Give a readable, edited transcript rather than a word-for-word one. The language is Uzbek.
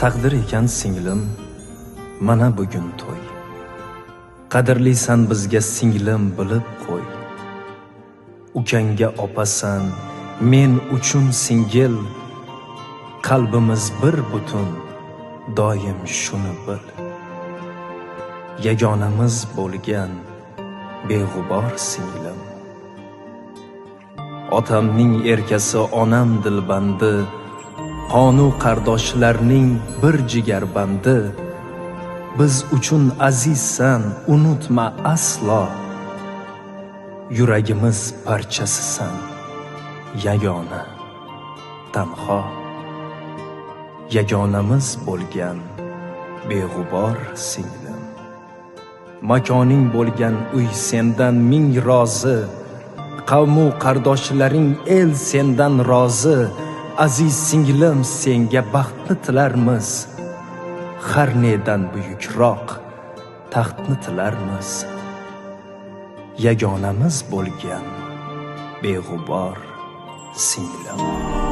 Taqdir ekan singlim, mana bugun to'y. Qadrlisan bizga singlim, bilib qo'y. Ukangga opasan, men uchun singil. Qalbimiz bir butun, doim shuni bil. Yagonamiz bo'lgan beg'ubor singlim. Otamning erkasi, onam dilbandi, qonu qardoshlarning bir jigarbandi. Biz uchun azizsan, unutma aslo. Yuragimiz parchasisan, yagona, tanho. Yagonamiz bo'lgan beg'ubor singlim. Makoning bo'lgan uy sendan ming rozi. Qavmu qardoshlaring, el sendan rozi. Aziz singlim, senga baxtni tilarmiz. Har nedan buyukroq taxtni tilarmiz. Yagonamiz bo'lgan beg'ubor singlim.